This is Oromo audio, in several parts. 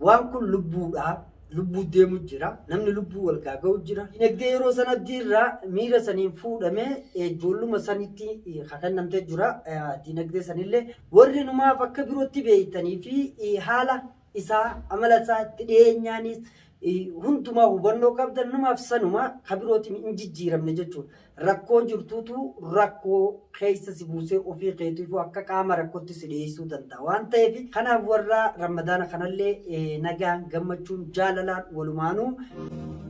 Waan kun lubbuudha. Lubbuu deemu jira. Namni lubbuu wal gaaga'u jira. Dinagdee yeroo san abdii irraa miira saniin fuudhamee ijoolluma sanitti kennamtee jira. Dinagdee sanillee warri numaaf akka birootti beektanii fi haala isaa amala isaa itti dhiyeenyaanis hundumaa hubannoo qabdan numaaf sanuma ka birootiin hin jijjiiramne jechuudha. Rakkoo jirtuutu rakkoo keessa si buusee ofii keetiifuu akka qaama rakkootti si dhiyeessuu danda'a waan ta'eef kanaaf warra Ramadaana kanallee nagaan gammachuun jaalalaan walumaanuu.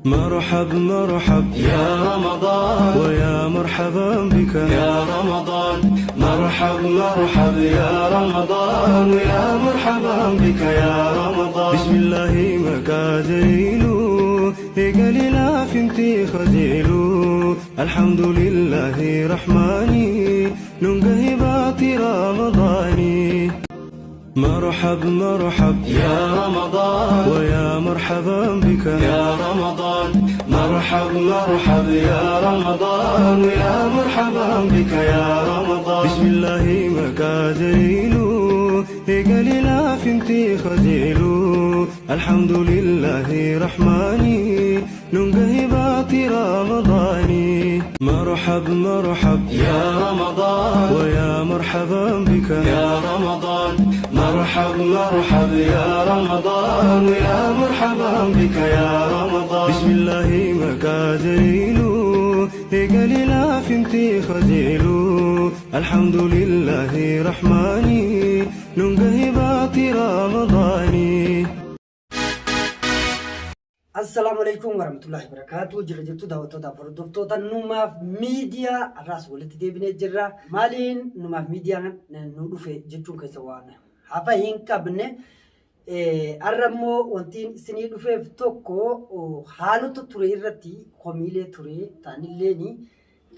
مرحب مرحب يا رمضان ويا مرحبا بك يا رمضان مرحب مرحب يا رمضان ويا مرحبا بك يا رمضان بسم الله مكاجيلو إقلنا فنتي خجيلو الحمد لله رحماني ننقهبات رمضاني مرحب مرحب يا رمضان ويا مرحبا بك يا رمضان مرحب مرحب يا رمضان ويا مرحبا بك يا رمضان بسم الله مكاجيلو إقلنا فنتي خجيلو الحمد لله رحماني ننقهبات رمضاني مرحب مرحب يا رمضان ويا مرحبا بك يا رمضان مرحب مرحب يا رمضان ويا مرحبا بك يا رمضان بسم الله مكاجيلو إقلنا فنتي خجيلو الحمد لله رحماني ننقهبات رمضاني. Assalaamu alaikum warahmatullahi wabarakatuh. Jira jirtu daawwattoota fi hordoftoota Numaaf Miidiyaa, har'aas walitti deebinee jirra. Maaliin Numaaf Miidiyaan nu dhufe jechuun keessa waan hafa hin qabne. Har'a immoo wanti isinii dhufeef tokko haalota ture irratti komiilee ture ta'anilleeni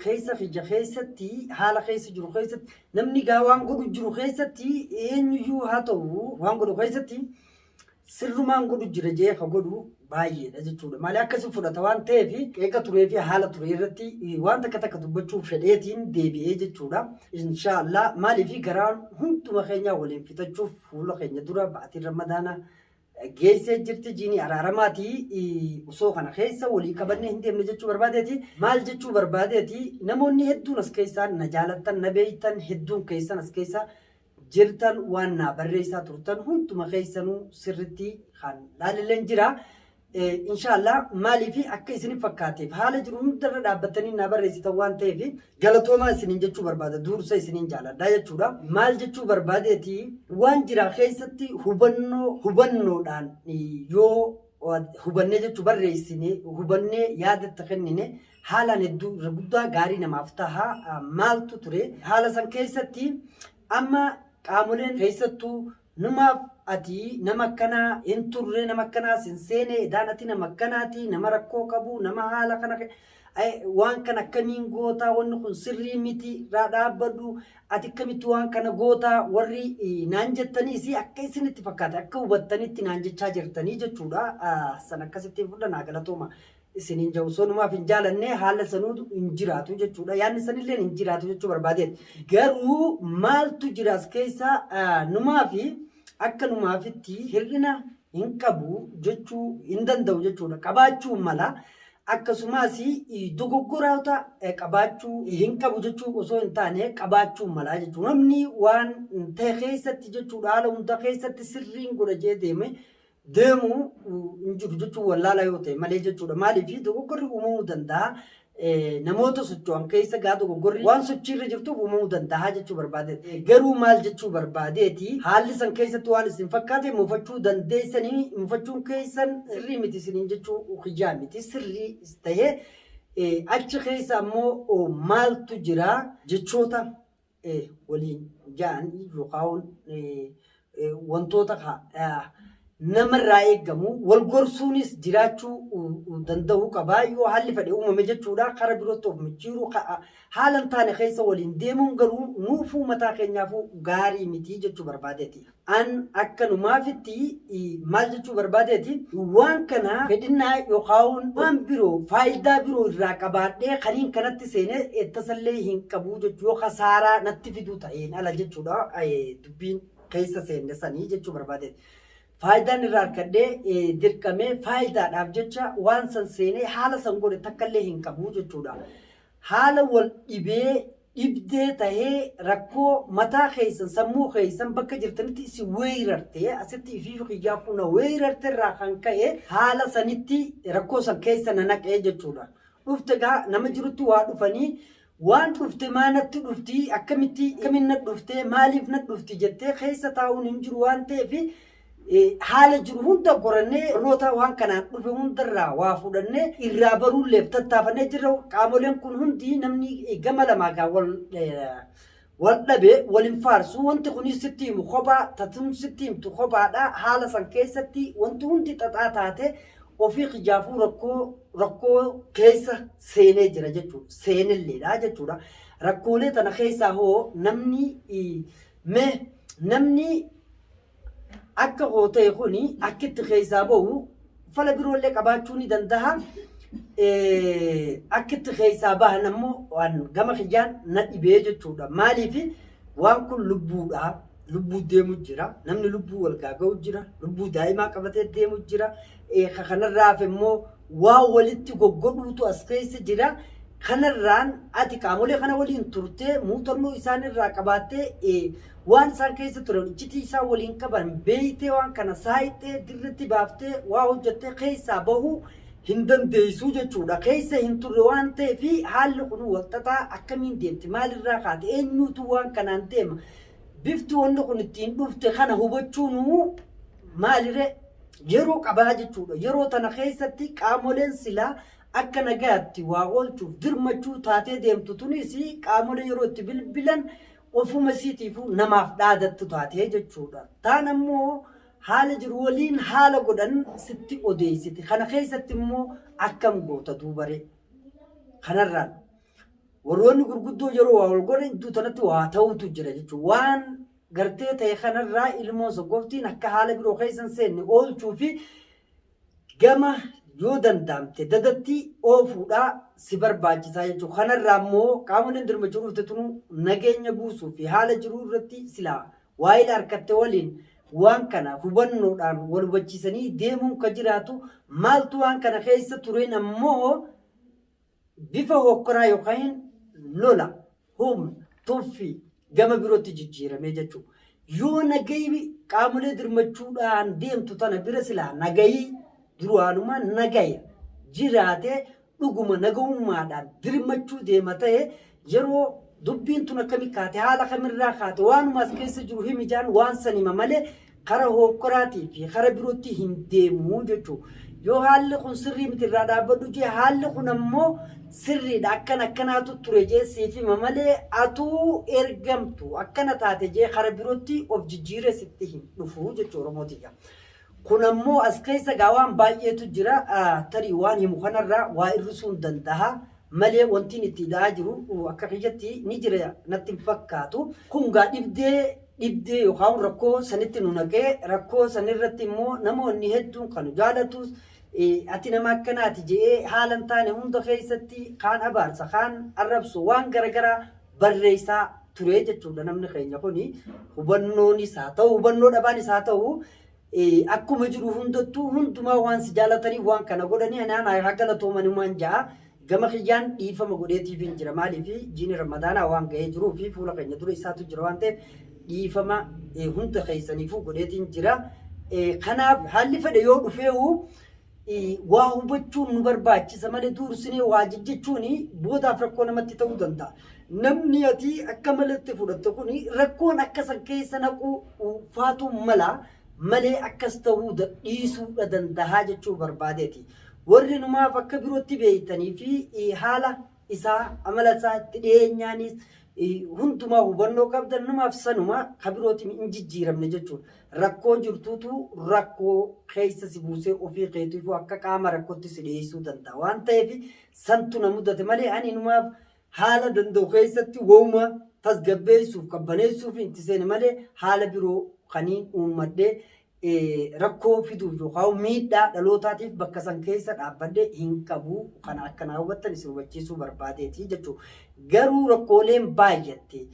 keessa kiyya keessatti haala keessa jiru keessatti namni gaa waan godhu jiru keessatti eenyuyyuu haa ta'u waan godhu keessatti sirrumaan godhu jira jee ka godhu baay'eedha jechuudha. Maali akkasi fudhata waan ta'eef qeeqa turee fi haala ture irratti waan takka takka dubbachuu fedheetiin deebi'ee jechuudha. Inshaallah maaliif garaan hunduma keenyaa waliin fixachuuf fuula keenya dura baatiin Ramadaana geessee jirti, jiini araaramaati, osoo kana keessa walii qabannee hin deemne jechuu barbaadeeti. Maal jechuu barbaadeeti, namoonni hedduun as keessaa na jaalattan, na beeytan, hedduun keessan as keessa jirtan, waan naa barreessaa turtan hunduma keessanuu sirritti kan laalilleen jira. Inshaallah maaliif akka isin fakkaateef haala jiru hundarra dhaabbatanii naa barreessitan waan ta'eef galatoomaa isiniin jechuu barbaada, dursa isiniin jaaladha jechuudha. Maal jechuu barbaadeeti, waan jira keessatti hubannoo hubannoodhaan yoo hubannee jechuu barreessine, hubannee yaadatti kennine, haalaan hedduu irra guddaa gaarii namaaf taha. Maaltu ture haala san keessatti? Amma qaamoleen keessattuu numaaf ati nama akkanaa hin turre, nama akkanaas hin seene, edaan ati nama akkanaati, nama rakkoo qabu, nama haala kana waan kana akkamiin gootaa, wanni kun sirrii miti, irraa dhaabbadhu, ati akkamitti waan kana gootaa warri naan jettaniis akka isinitti fakkaate akka hubattanitti naan jechaa jirtanii jechuudha. San akkasitti fudhanaa galatooma isiniin jedhu. Osoo numaaf hin jaalanne haala sanuu hin jiraatu jechuudha. Yaadni sanillee hin jiraatu jechuu barbaadeeti. Garuu maaltu jira as keessa? Numaa fi akka numaafitti hir'ina hin qabu jechuu hin danda'u jechuudha. Qabaachuu mala. Akkasumas dogoggoroota qabaachuu hin qabu jechuu osoo hin taane qabaachuu mala jechuudha. Namni waan ta'e keessatti jechuudha, haala hunda keessatti sirriin godha jee deeme deemu hin jiru jechuun wallaalaa yoo ta'e malee jechuudha. Maaliif dogoggorri uumamuu danda'a. Namoota socho'an keessa gaa dogoggorri waan sochiirra jirtuuf uumamuu danda'a jechuu barbaadeeti. Garuu maal jechuu barbaadeeti, haalli san keessatti waan isin fakkaate mufachuu dandeessanii, mufachuun keessan sirrii miti isiniin jechuu kiyyaa miti, sirrii ta'ee achi keessa ammoo maaltu jira jechoota waliin ja'an yookaan wantoota namarraa eegamu wal gorsuunis jiraachuu danda'uu qaba. Yoo haalli fedhe uumame jechuudha, kara birootti of micciiruu haala hin taane keessa waliin deemuun garuu nuufuu mataa keenyaafuu gaarii miti jechuu barbaadeeti. An akka numaafitti maal jechuu barbaadeeti, waan kana fedhinnaa yookaan waan biroo faayidaa biroo irraa qabaadhee kaniin kanatti seenee tasallee hin qabu jechuu, yoo kasaaraa natti fiduu ta'een ala jechuudha dubbiin keessa seenne sanii jechuu barbaadeeti. Faayidaan irraa argadhee dirqamee faayidaadhaaf jecha waan san seenee haala san godhe takkallee hin qabu jechuudha. Haala wal dhibee dhibdee tahee rakkoo mataa keessan sammuu keessan bakka jirtanitti isin weerarte asitti ifiif kiyyaa kuna weerarte irraa kan ka'e haala sanitti rakkoo san keessa na naqee jechuudha. Dhufte gaa nama jirutti waa dhufanii waan dhufte maa natti dhufti akkamitti akkamiin na dhufte maaliif na dhufti jettee keessa taa'uun hin jiru waan ta'eef haala jiru hunda qorannee warroota waan kanaan dhufe hundarraa waa fudhannee irraa baruulleef tattaafannee jirra. Qaamoleen kun hundi namni gama lamaa gaa wal dhabe wal hin faarsu. Wanti kunis sitti himu kophaa tatuun sitti himtu kophaadha. Haala san keessatti wanti hundi xaxaa taate ofii kijaafuu rakkoo keessa seenee jira jechuudha. Seenelleedha jechuudha. Rakkoolee tana keessaa hoo namni mee namni akka koo ta'e kuni akkitti keessaa bahu fala biroollee qabaachuu ni danda'a. Akkitti keessaa bahan ammoo waan gama kiyyaan na dhibee jechuudha. Maaliif waan kun lubbuudha. Lubbuu deemu jira. Namni lubbuu wal gaaga'u jira. Lubbuu daa'imaa qabatee deemu jira. Kanarraa hafe immoo waa walitti goggodhuutu as keessa jira. Kanarraan ati qaamolee kana waliin turtee muuxannoo isaanirraa qabaattee waan isaan keessa turan iccitii isaan waliin qaban beeytee waan kana saayixee dirritti baaftee waa hojjettee keessaa bahuu hin dandeessuu jechuudha. Keessa hin turre waan ta'eef haalli kun walxaxaa akkamiin deemti maalirraa kaate eenyuutu waan kanaan deema bifti wanni kun ittiin dhufte kana hubachuun maaliree yeroo qabaa jechuudha. Yeroo tana keessatti qaamoleen silaa akka nagaatti waa oolchuuf dirmachuu taatee deemtu tunis qaamolee yeroo itti bilbilan ofuma isiitiifuu namaaf dhaadattu taatee jechuudha. Taan ammoo haala jiru waliin haala godhan sitti odeessiti. Kana keessatti immoo akkam goota duubaree. Kanarraan warroonni gurguddoo yeroo waa wal godhan iddoo tanatti waa ta'utu jira jechuudha. Waan gartee ta'e kanarraa ilmoon soggoftiin akka haala biroo keessa hin seenne oolchuu fi gama yoo danda'amte dadatti oofuudhaa si barbaachisaa jechuudha. Kanarraa immoo qaamoleen dirmachuu dhufte tunu nageenya buusuu fi haala jiruu irratti silaa waa'ee harkatte waliin waan kana hubannoodhaan wal hubachiisanii deemuun ka jiraatu maaltu waan kana keessa tureen ammoo bifa hokkoraa yookaan lola humna tuffii gama birootti jijjiiramee jechuudha. Yoo nagayi qaamolee dirmachuudhaan deemtu tana bira silaa nagayi duraanuma nagaya jiraatee dhuguma nagahummaadhaan dirmachuu deema ta'e yeroo dubbiin tun akkamii kaate haala kamirraa kaate waanuma as keessa jiru himi jaan waan san hima malee kara hokkoraatii fi kara birootti hin deemu jechuudha. Yoo haalli kun sirrii miti irraa dhaabbadhu jee haalli kun ammoo sirriidha akkan akkanaatu ture jee siif hima malee atuu ergamtu akkana taate jee kara birootti of jijjiiree sitti hin dhufu jechuudha Oromootiyya. Kun ammoo as keessa gaa waan baay'eetu jira. Tarii waan himu kanarraa waa hir'isuu hin danda'a. Malee wanti itti hidhaa jiru akka kiyyatti ni jira natti hin fakkaatu. Kun gaa dhibdee yookaan rakkoo sanitti nu naqee rakkoo sanirratti immoo namoonni hedduun kan jaalatus ati nama akkanaati jedhee haala hin taane hunda keessatti kaan abaarsa kaan arrabsu waan garaagaraa barreessaa ture jechuudha namni keenya kuni hubannoonis haa ta'u hubannoo dhabaanis haa ta'u akkuma jiru hundattuu hundumaa waan si jaalataniif waan kana godhanii anaan haa galatoomanumaan ja'a. Gama kiyyaan dhiifama godheetiif hin jira maaliif jiini ramadaanaa waan ga'ee jiruu fi fuula keenya dura isaatu jira waan ta'eef dhiifama hunda keessaniifuu godheetiin jira. Kanaaf haalli fedhe yoo dhufeewu waa hubachuun nu barbaachisa malee duursinee waa jejjechuun boodaaf rakkoo namatti ta'uu danda'a. Namni ati akka malatti fudhatte kun rakkoon akka san keessa naquu faatu mala malee akkas ta'uu dhiisuudha danda'a jechuu barbaadeeti. Warri numaaf akka birootti beektanii fi haala isaa amala isaa itti dhiyeenyaanis hundumaa hubannoo qabdan numaaf sanuma ka birootiin hin jijjiiramne jechuudha. Rakkoo jirtuutu rakkoo keessa si buusee ofii keetiifuu akka qaama rakkootti si dhiyeessuu danda'a. Waan ta'eef santu na mudate malee ani numaaf haala danda'u keessatti wooma tasgabbeessuuf qabbaneessuuf itti seene malee haala biroo kaniin uummadhee rakkoo fiduuf yookaan miidhaa dhalootaatiif bakka san keessa dhaabbadhee hin qabu kana akkanaa hubattan isin hubachiisuu barbaadeeti jechuudha. Garuu rakkooleen baay'atte.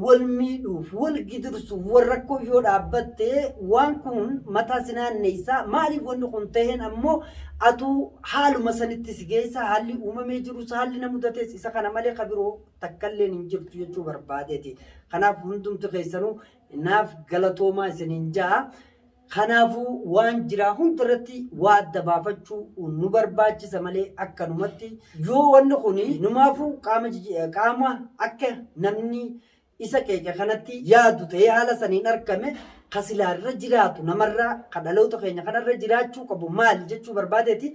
Wal miidhuuf, wal gidirsuuf, wal rakkoo yoo dhaabbatte waan kun mataa si naanneessa. Maaliif wanni kun taheen ammoo atuu haaluma sanitti si geessa. Haalli uumamee jirus haalli na mudates isa kana malee ka biroo takkalleen hin jirtu jechuu barbaadeeti. Kanaaf hundumti keessanuu naaf galatoomaa isiniin ja'a. Kanaafuu waan jiraa hunda irratti waa adda baafachuu nu barbaachisa malee akkanumatti yoo wanni kun numaafuu qaama qaama akka namni isa qeeqe kanatti yaadu ta'ee haala saniin argame ka silaa irra jiraatu namarraa ka dhaloota keenya kanarra jiraachuu qabu maali jechuu barbaadeeti.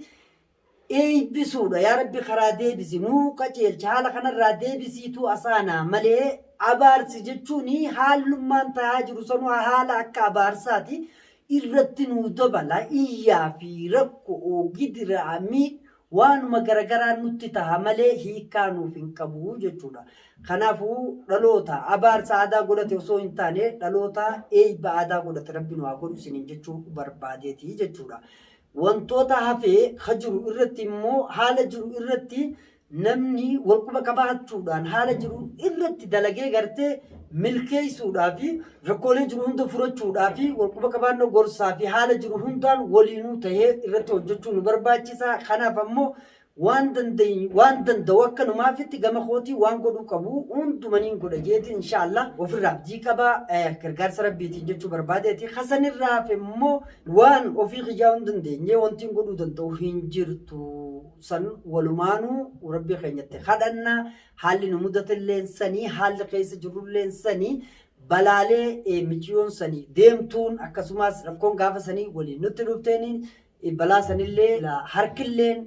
Eebbisuudha yaa rabbi karaa deebisi nuu qaceelchi haala kanarraa deebisiituu asaanaa malee abaarsi jechuun haallummaan tahaa jiru sanuu haala akka abaarsaati irratti nuu dabala iyyaa fi rakkoo gidiraa miidh waanuma garagaraa nutti taha malee hiikkaa nuuf hin qabu jechuudha. Kanaafuu dhaloota abaarsa aadaa godhate osoo hin taane dhaloota eebba aadaa godhate rabbi nu haa godhu isiniin jechuu barbaadeeti jechuudha. Wantoota hafe ka jiru irratti immoo haala jiru irratti namni walquba qabaachuudhaan haala jiru irratti dalagee gartee milkeessuudhaa fi rakkoolee jiru hunda furachuudhaa fi walquba qabaannoo gorsaa fi haala jiru hundaan waliinuu tahee irratti hojjechuu nu barbaachisa. Kanaaf ammoo Waan danda'u waan danda'u akka numaafitti gama kootii waan godhuu qabu hundumaniin godha jeetiin inshaallah ofirraa abdii qaba gargaarsa rabbiitiin jechuu barbaadeeti. Kasanirraa hafe immoo waan ofii kiyyaa hin dandeenye wantiin godhuu danda'u hin jirtu san walumaanuu rabbii keenyatti kadhanna haalli nu mudatelleen sanii haalli keessa jirrulleen sanii balaalee miciyoon sanii deemtuun akkasumas rakkoon gaafa sanii waliin nutti dhufteeniin Balaa sanillee harkilleen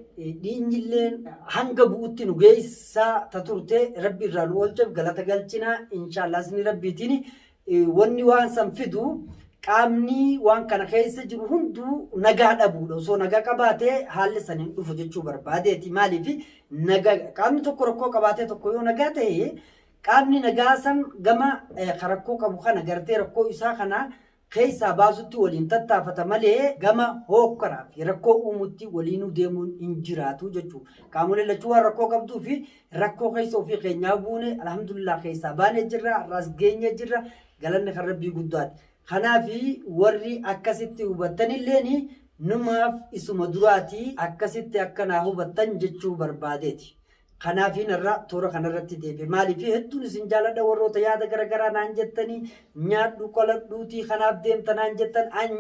dhiinyilleen hanga bu'utti nu geessaa ta turte rabbi irraa nu oolcheef galata galchina inshaallah isin rabbiitiin wanni waan san fidu qaamni waan kana keessa jiru hunduu nagaa dhabuudha osoo nagaa qabaate haalli san hin dhufu jechuu barbaadeeti maaliif nagaa qaamni tokko rakkoo qabaatee tokko yoo nagaa ta'e qaamni nagaa san gama rakkoo qabu kana gartee rakkoo isaa kana keessaa baasutti waliin tattaafata malee gama hookkaraa fi rakkoo uumutti waliinuu deemuun hin jiraatu jechuudha. Qaamoleen lachuu waan rakkoo qabduu fi rakkoo keessa ofii keenyaa buune alhamdulillah keessaa baanee jirra har'aas geenyee jirra galanni kan rabbii guddaati. Kanaaf warri akkasitti hubattanilleen numaaf isuma duraati akkasitti akka naa hubattan jechuu barbaadeeti. Kanaafiin har'a toora kanarratti deebi'e. Maaliif hedduun isin jaaladha warroota yaada garagaraa naan jettanii nyaadhu qoladhuutii kanaaf deemta naan jettan an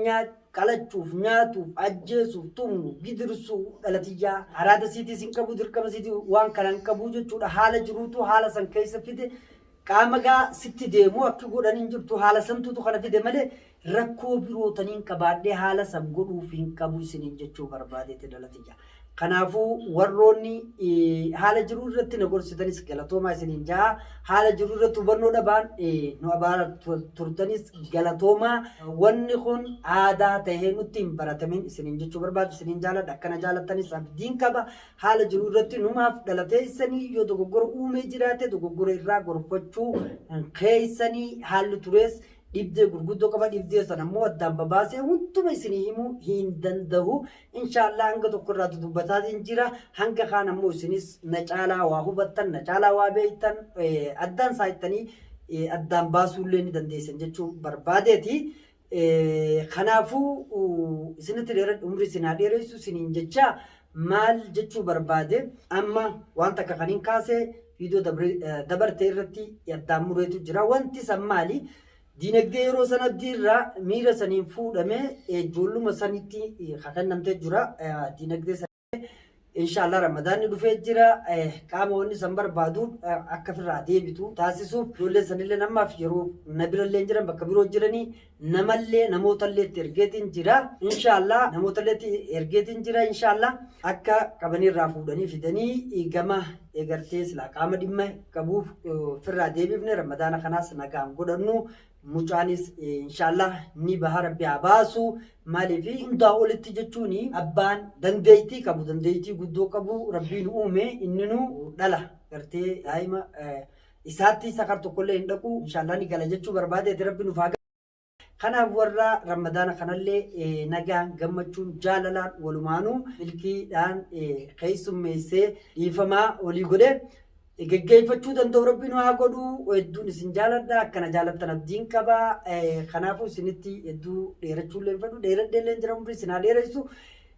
qalachuuf nyaatuuf ajjeesuuf tumuu gidirsuu dhalatiyyaa araada siitii sin qabu dirqama siitii waan kana hin qabu jechuudha haala jiruutu haala san keessa fide qaama gaa sitti deemu akki godhan hin jirtu haala santuutu kana fide malee rakkoo biroo taniin qabaadhee haala san godhuuf hin qabu isiniin jechuu barbaadeeti dhalatiyya. Kanaafuu warroonni haala jiru irratti na gorsitanis galatoomaa isiniin ja'a. Haala jiru irratti hubannoo dhabaan nu abaara turtanis galatoomaa. Wanni kun aadaa tahee nutti hin baratamin isiniin jechuu barbaadu isiniin jaaladha. Akkana jaalattanis abdiin qaba. Haala jiru irratti numaaf dhalateessanii yoo dogoggora uumee jiraate dogoggora irraa gorfachuu keessanii haalli turees dhibdee gurguddoo qaba dhibdee sana immoo addaan babaasee hunduma isinii himuu hin danda'u. Inshaallah hanga tokko irraa dudubbataatiin jira. Hanga kaan ammoo isinis na caalaa waa hubattan, na caalaa waa beektan, addaan saayittanii addaan baasuullee ni dandeessan jechuu barbaadeeti. Kanaafuu isinitti dheeradhu umrii isin haa dheeressu isiniin jecha maal jechuu barbaade amma waan takka kan hin kaase viidiyoo dabarte irratti addaan mureetu jira. Wanti san maali? Diinagdee yeroo san abdii irraa miira saniin fuudhame ijoolluma sanitti kennamtee jira. Diinagdee san Inshaallah ramadaanni dhufee jira. Qaama wanni san barbaadu akka ofirraa deebitu taasisuuf ijoolleen sanillee namaaf yeroo na birallee hin jiran bakka biroo jiranii namallee namootallee itti ergeetiin jira. Inshaallah namootallee itti ergeetiin jira inshaallah akka qabanii irraa fuudhanii fidanii gama egartee silaa qaama dhimma qabuuf ofirraa deebifne ramadaana kanaas nagaan godhannu. Mucaanis inshaallah ni baha rabbi haa baasu maaliif hundaa olitti jechuun abbaan dandeettii qabu dandeettii guddoo qabu rabbiin uume inninu dhala gartee daa'ima isaatti sakar tokkollee hin dhaqu inshaallah ni gala jechuu barbaadeeti rabbi nuuf haa Kanaaf warra ramadaana kanallee nagaan gammachuun jaalalaan walumaanuu milkiidhaan keessummeessee dhiifamaa walii godhee Geggeeffachuu danda'u Rabbi nu haa godhu. Hedduun isin jaaladha. Akkana jaalattan abdiin qaba. Kanaafuu isinitti hedduu dheerachuu illee hin fedhu. Dheeradhee illee jira, umrii isin haa dheeressu.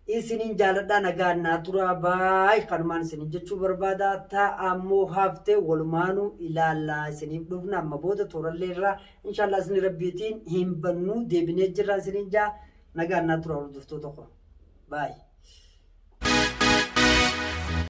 Isinin jaaladha, nagaan naa tura, baay kanumaan isinin jechuu barbaada. Ta'a ammoo hafte walumaanuu ilaallaa, isiniif dhufna amma booda toorallee irraa inshaallah isin Rabbiitiin hin bannu, deebinee jirra isinin jaa, nagaan naa tura hordoftoota koo, baay.